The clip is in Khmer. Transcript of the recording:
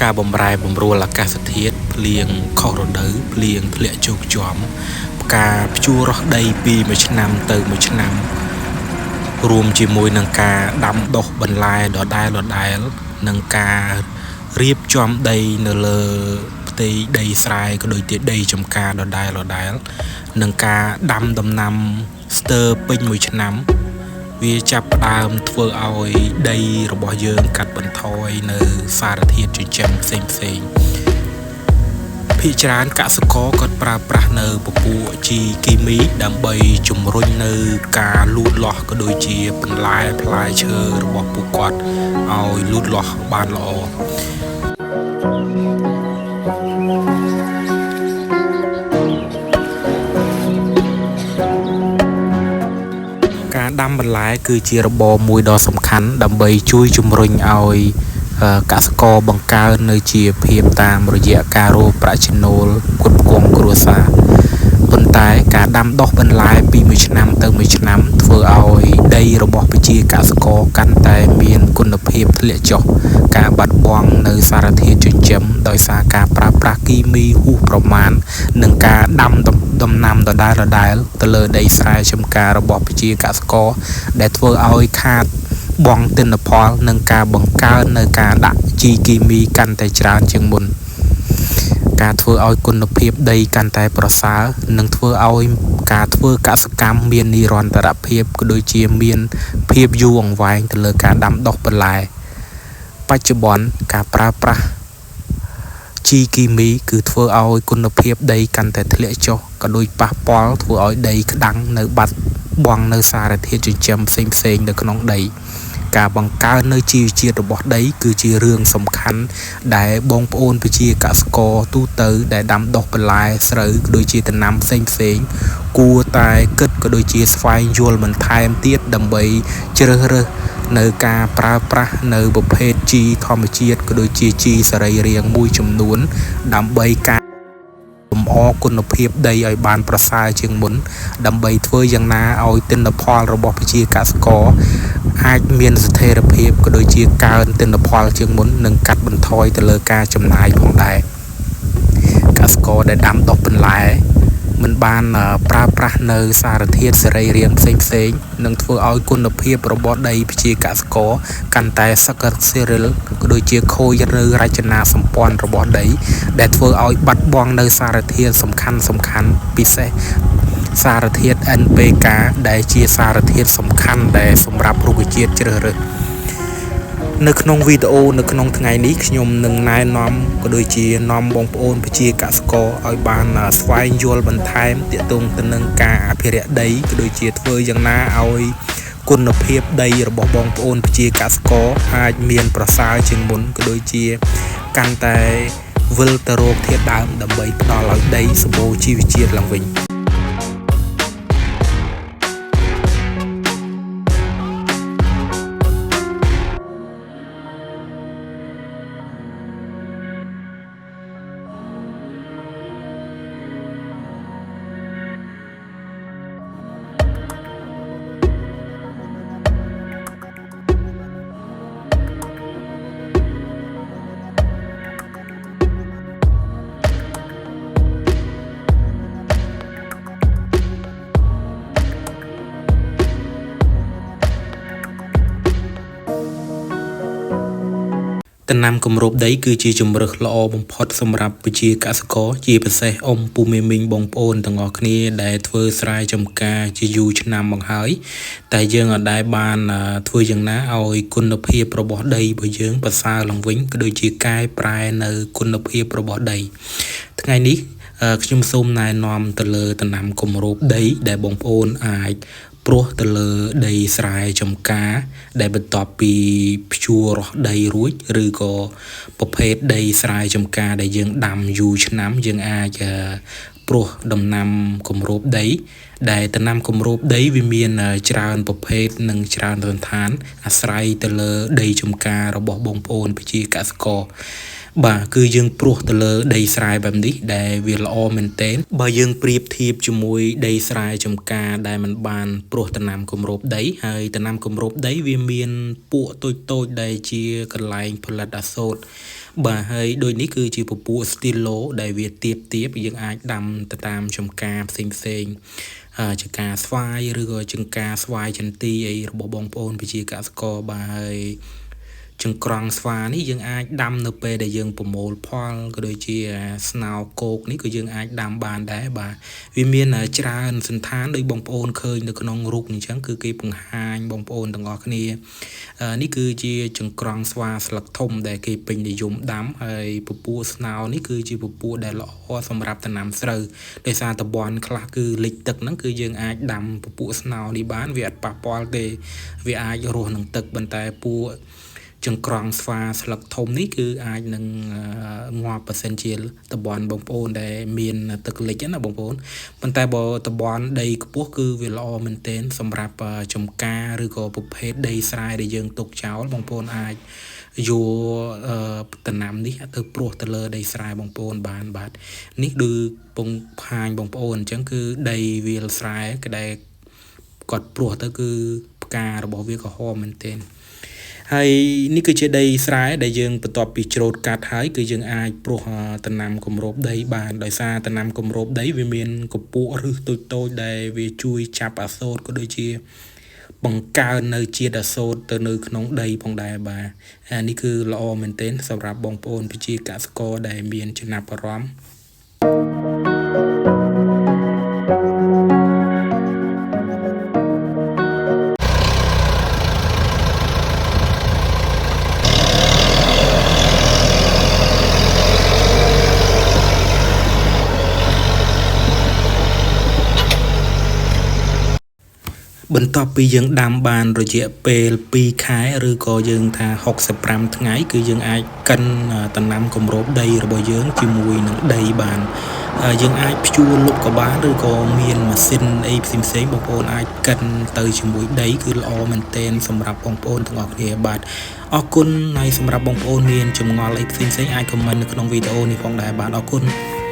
ការបំរែបំរួលអាកាសធាតុភ្លៀងខុសរដូវភ្លៀងធ្លាក់ជោកជាំការភ្ជួររាស់ដីពីមួយឆ្នាំទៅមួយឆ្នាំរួមជាមួយនឹងការដាំដុះបន្លែដដែលដដែលនិងការរៀបចំដីនៅលើផ្ទៃដីស្រែក៏ដូចជាដីចំការដដែលដដែលនិងការដាំដំណាំស្ទើរពេញមួយឆ្នាំវាចាប់ផ្ដើមធ្វើឲ្យដីរបស់យើងកាត់បន្ថយនៅសារធាតុចិញ្ចឹមផ្សេងផ្សេងភាគច្រើនកសិករគាត់ប្រើប្រាស់នៅពពួកជីគីមីដើម្បីជំរុញនៅការលូតលាស់ក៏ដូចជាបន្លែផ្លែឈើរបស់ពួកគាត់ឲ្យលូតលាស់បានល្អការដាំបន្លែគឺជារបរមួយដ៏សំខាន់ដើម្បីជួយជំរុញឲ្យកសិករបង្កើននៅជីវភាពតាមរយៈការរកប្រាក់ចំណូលផ្គត់ផ្គង់គ្រួសារប៉ុន្តែការដាំដុះបន្លែពីមួយឆ្នាំទៅមួយឆ្នាំធ្វើឲ្យដីរបស់ប្រជាកសិករកាន់តែមានគុណភាពធ្លាក់ចុះការបាត់បង់នៅសារធាតុចិញ្ចឹមដោយសារការប្រើប្រាស់គីមីហួសប្រមាណនិងការដាំដំណាំដដែលៗទៅលើដីស្រែចម្ការរបស់ប្រជាកសិករដែលធ្វើឲ្យខាតបង់ទិន្នផលនិងការបង្កើននៅការដាក់ជីគីមីកាន់តែច្រើនជាងមុនការធ្វើឲ្យគុណភាពដីកាន់តែប្រសើរនិងធ្វើឲ្យការធ្វើកសិកម្មមាននិរន្តរភាពក៏ដូចជាមានភាពយូរអង្វែងទៅលើការដាំដុះបន្លែបច្ចុប្បន្នការប្រើប្រាស់ជីគីមីគឺធ្វើឲ្យគុណភាពដីកាន់តែធ្លាក់ចុះក៏ដូចប៉ះពាល់ធ្វើឲ្យដីក្តាំងនៅបាត់បង់នៅសារធាតុចិញ្ចឹមផ្សេងៗនៅក្នុងដីការបង្កើននៅជីវជាតិរបស់ដីគឺជារឿងសំខាន់ដែលបងប្អូនប្រជាកសិករទូទៅដែលដាំដុះបន្លែស្រូវក៏ដូចជាដំណាំផ្សេងៗគួរតែគិតក៏ដូចជាស្វែងយល់បន្ថែមទៀតដើម្បីជ្រើសរើសនៅការប្រើប្រាស់នៅប្រភេទជីធម្មជាតិក៏ដូចជាជីសរីរាង្គមួយចំនួនដើម្បីការលម្អគុណភាពដីឲ្យបានប្រសើរជាងមុនដើម្បីធ្វើយ៉ាងណាឲ្យទិន្នផលរបស់ប្រជាកសិករអាចមានស្ថិរភាពក៏ដូចជាកើនទិន្នផលជាងមុននិងកាត់បន្ថយទៅលើការចំណាយផងដែរកសិករដែលដាំដុះបន្លែមិនបានប្រើប្រាស់នៅសារធាតុសរីរាង្គផ្សេងៗនិងធ្វើឲ្យគុណភាពរបស់ដីប្រជាកសិករកាន់តែសឹកសិរិលក៏ដូចជាខូចឬរចនាសម្ព័ន្ធរបស់ដីដែលធ្វើឲ្យបាត់បង់នៅសារធាតុសំខាន់ៗពិសេសសារធាតុ NPK ដែលជាសារធាតុសំខាន់ដែលសម្រាប់រុក្ខជាតិជ្រើសរើសនៅក្នុងវីដេអូនៅក្នុងថ្ងៃនេះខ្ញុំនឹងណែនាំក៏ដូចជានាំបងប្អូនប្រជាកសិករឲ្យបានស្វែងយល់បន្ថែមទាក់ទងទៅនឹងការអភិរក្សដីក៏ដូចជាធ្វើយ៉ាងណាឲ្យគុណភាពដីរបស់បងប្អូនប្រជាកសិករអាចមានប្រសើរជាងមុនក៏ដូចជាកាន់តែវិលទៅរកធាតុដើមដើម្បីផ្ដល់ឲ្យដីសម្បូរជីវជាតិឡើងវិញ ដំណាំគម្របដីគឺជាជម្រើសល្អបំផុតសម្រាប់ប្រជាកសិករជាពិសេសអ៊ំពូមេមីងបងប្អូនទាំងអស់គ្នាដែលធ្វើស្រែចម្ការជាយូរឆ្នាំមកហើយតែយើងអត់ដែលបានធ្វើយ៉ាងណាឲ្យគុណភាពរបស់ដីរបស់យើងប្រសើរឡើងវិញក៏ដូចជាកែប្រែនៅគុណភាពរបស់ដីថ្ងៃនេះខ្ញុំសូមណែនាំទៅលើដំណាំគម្របដីដែលបងប្អូនអាចព្រោះទៅលើដីស្រែចម្ការដែលបន្ទាប់ពីភ្ជួររាស់ដីរួចឬក៏ប្រភេទដីស្រែចម្ការដែលយើងដាំយូរឆ្នាំយើងអាចព្រោះដំណាំគម្របដីដែលដំណាំគម្របដីវាមានច្រើនប្រភេទនិងច្រើនសណ្ឋានអាស្រ័យទៅលើដីចម្ការរបស់បងប្អូនប្រជាកសិករ បាទគឺយើងព្រោះទៅលើដីស្រែបែបនេះដែលវាល្អមែនទែនបើយើងប្រៀបធៀបជាមួយដីស្រែចម្ការដែលមិនបានព្រោះដំណាំគម្របដីហើយដំណាំគម្របដីវាមានពក់តូចៗដែលជាកន្លែងផលិតអាសូតបាទហើយដូចនេះគឺជាពពួក stylo ដែលវាទៀបទៀបយើងអាចដាំទៅតាមចម្ការផ្សេងផ្សេងចង្ការស្វាយឬក៏ចង្ការស្វាយចន្ទីអីរបស់បងប្អូនប្រជាកសិករបាទហើយចង្ក្រង់ស្វានេះយើងអាចដាំនៅពេលដែលយើងប្រមូលផលក៏ដូចជាស្នោគោកនេះក៏យើងអាចដាំបានដែរបាទវាមានច្រើនសន្តានដោយបងប្អូនឃើញនៅក្នុងរូបអញ្ចឹងគឺគេបង្ហាញបងប្អូនទាំងអស់គ្នានេះគឺជាចង្ក្រង់ស្វាស្លឹកធំដែលគេពេញនិយមដាំហើយពពួកស្នោនេះគឺជាពពួកដែលល្អសម្រាប់ដំណាំស្រូវដោយសារតំបន់ខ្លះគឺលិចទឹកហ្នឹងគឺយើងអាចដាំពពួកស្នោនេះបានវាអត់ប៉ះពាល់ទេវាអាចរស់នឹងទឹកប៉ុន្តែពួកចង្ក្រង់ស្វាស្លឹកធំនេះគឺអាចនឹងងាប់បើសិនជាតំបន់បងប្អូនដែលមានទឹកលិចណាបងប្អូនប៉ុន្តែបើតំបន់ដីខ្ពស់គឺវាល្អមែនទែនសម្រាប់ចំការឬក៏ប្រភេទដីស្រែដែលយើងទុកចោលបងប្អូនអាចយកដំណាំនេះទៅព្រោះទៅលើដីស្រែបងប្អូនបានបាទនេះគឺពងផាញបងប្អូនអញ្ចឹងគឺដីវាលស្រែក្តែគាត់ព្រោះទៅគឺផ្ការបស់វាក្រហមមែនទែនហើយនេះគឺជាដីស្រែដែលយើងបន្ទាប់ពីច្រូតកាត់ហើយគឺយើងអាចព្រោះដំណាំគម្របដីបានដោយសារដំណាំគម្របដីវាមានកម្ពស់ឫសតូចៗដែលវាជួយចាប់អាសូតក៏ដូចជាបង្កើននៅជាតិអាសូតទៅនៅក្នុងដីផងដែរបាទនេះគឺល្អមែនទែនសម្រាប់បងប្អូនប្រជាកសិករដែលមានចំណាប់អារម្មណ៍បន្ទាប់ពីយើងដាំបានរយៈពេល2ខែឬក៏យើងថា65ថ្ងៃគឺយើងអាចកិនដំណាំគម្របដីរបស់យើងជាមួយនឹងដីបានយើងអាចភ្ជួរលុបក៏បានឬក៏មានម៉ាស៊ីនអីផ្សេងៗបងប្អូនអាចកិនទៅជាមួយដីគឺល្អមែនទែនសម្រាប់បងប្អូនទាំងអស់គ្នាបាទអរគុណហើយសម្រាប់បងប្អូនមានចម្ងល់អីផ្សេងៗអាច comment នៅក្នុងវីដេអូនេះផងដែរបាទអរគុណ។